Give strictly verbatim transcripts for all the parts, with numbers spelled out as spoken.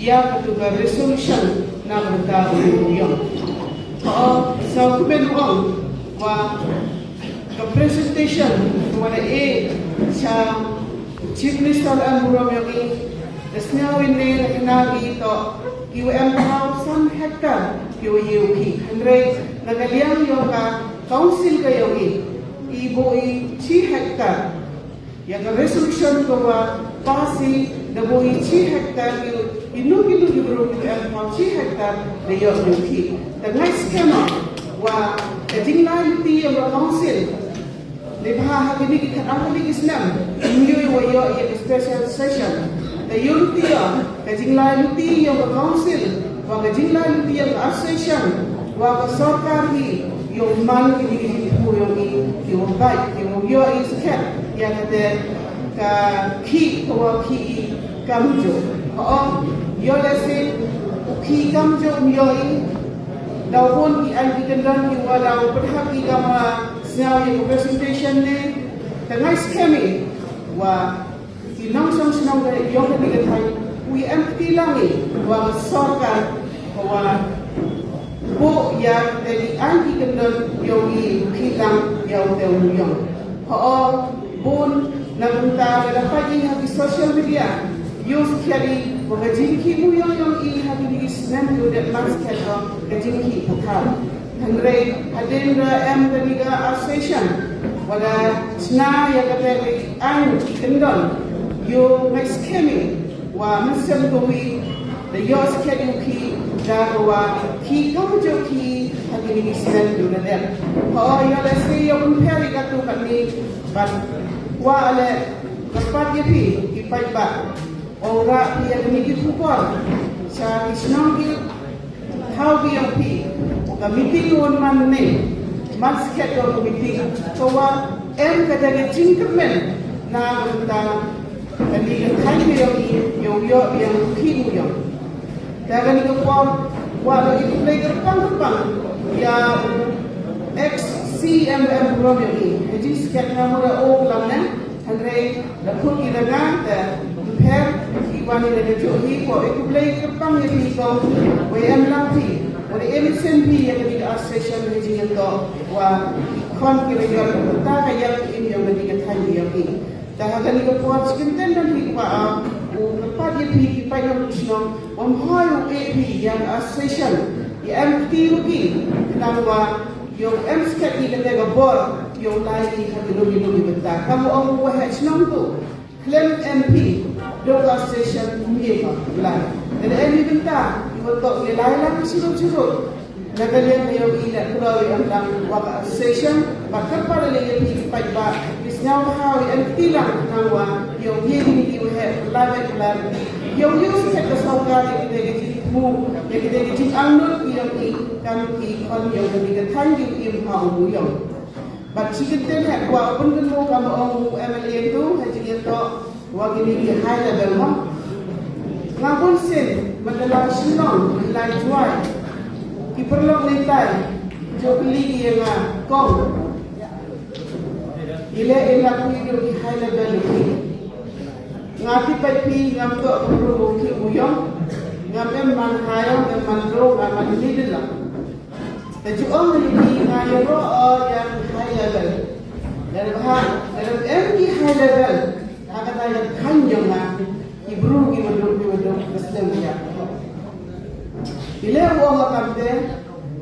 ïa katu ka resolution na ka bynta u Ïew Mawïong. Hooid, sa kumne u ong wa ka presentation ka wa da ai sha Chief Minister, em burom ïa ki, da sngew ine na kane ki to ki wa em phaw san hektar ki wa ïew ki. Hynrei na ka liang ïa ka council ka ïew i, i buh i chi hektar. Ïa ka resolution ka wa pass i da buh i chi hektar, i, ino ino ki bru ki em phaw chi hektar da ïoh ïew ki. Te nga ngeit skhem wa ka jinglai luti ïa ka council, neibhah ha kine ki khatar kine ki snem, ym ïoh wa ïoh ïa ka special session. Te ïoh luti ïa ka jinglai luti ïa ka council, wa ka jinglai luti ïa ka association, wa ka sorkar hi, ïoh man kine ki jingthmu ïoh i, ki wa bait, ki wa ïoh i skhem ïa kata ka khih ka wa khih i kamjooh. Hooid, ïoh lehse u khih kamjooh ym ïoh i, da u bun ki aiñ ki kyndon ki wa da u pynhap ki kam wa sngew ïa ka presentation ne. Te nga ngeit skhem i wa ki nongshong shnong ka ïong ka dei ka thaiñ, u ïa em kti lang i wa ka sorkar ka wa buh ïa kata ki aiñ ki kyndon ïoh i u khih lang ïa uta u Mawïong. Hooid, bun na ka bynta ka da pait i ha ki social media, ïoh skhem i wa ka jingkhih Mawïong ïong i ha kine ki snem ki wa dep man skhem ka jingkhih pathar. Hynrei hadien da em kane ka association wa da shna ïa kata ka aiñ ki kyndon, ïoh ngeit skhem i wa mynsiem kawi da ïoh skhem i u khih da ka wa khih kamjooh khih ha kine ki snem ki wa da dep. Hooid, ïoh lehse ïoh pynpher i katu kane, bad kwah leh kyrpad ïa phi ki paidbah, ong rah phi ïa kine ki khubor sha ki shnong ki thaw ki ïong phi. Ka meeting wan man ne, man skhem ïa ka meeting, ka wa em kata ka jingkyrmen na ka bynta kane ka thaiñ ka ïong i, ïoh ïoh ïa u khih Mawïong. Te kane ka por kwah da i khublei kyrpang kyrpang ïa u ex C M, em burom ïong i. Ka jingskhem nga mut da ong lang ne, hynrei da khut i da nga te pher i wan i da ka juh hi. Kwah i khublei kyrpang ïa phi kong, wa em lang phi, wa da em sien phi ïa kane ka association, ka jingïatoh wa ki khon ki ryngiar, ta ka ïa ki im ïa kane ka thaiñ ïong i. Te ha kane ka por shi kyntien don hi kwah u kyrpad ïa phi ki paidbah ki shnong, ym hoi u eh phi ïa ka association, ïa em kti u ki, khnang wa ïoh em skhem i kata ka bor, ïoh lai i ha kino kino ki bynta. Kam ong u waheh shnong tu khlem em phi, dooh ka association ym ïa ka lai. Te da em i bynta i wa toh ïa lai lang shuh shuh. Na ka liang ka ïong i leh khlem ïa em lang wa ka association, bad kyrpad ïa phi ki paidbah, phi sngewbha ïa em kti lang khnang wa ïoh ïa kine ki waheh, lai waheh, lai waheh. Ïoh ïoh skhem ka sorkar ïa kine ki jingthmu, ïa kine ki jingangnud ki ïong i, kam ki khon ïong kine ki thaiñ ki im ha u Mawïong. Bad shi kyntien heh kwah u pynkynmaw, kam ong u M L A tu ha jingïatoh wa kine ki high level mo. Nga bun sien, Mandalay Shillong, Mandalay Jowai, ki paralok neitai, jooh kylli ki ïa nga, kong, i leh i la phi ïa ki high level ïa ki. Nga tip beit phi ngam toh ka bru u khih Mawïong, ngam em man high, ngam em man low, ngam em man middle lang. Te ju ong ïa ki nga ïaroh ïa ki high level. Lada bha, lada em ki high level ha kata ka thaiñ jong nga, ki bru ki wa duk, ki wa duk, ka slem ïa. Ki leh u ong ha kamte,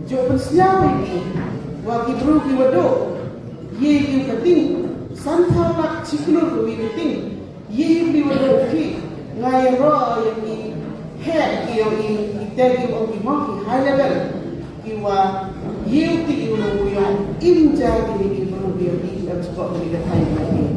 ju pynsngew ïa ki wa ki bru ki wa duk, ïa ki ka ting sanphew lak shi klur ka wi ka ting. Ïa ki wa duk ki, nga ïaroh ïa ki, heh ki ïong i, kita ki ong ki mo ki high level. Ki wa ïa ki u long u ïong, im ja ki ni ki bru ki ïong i, ki dang spot ki da thaiñ ki.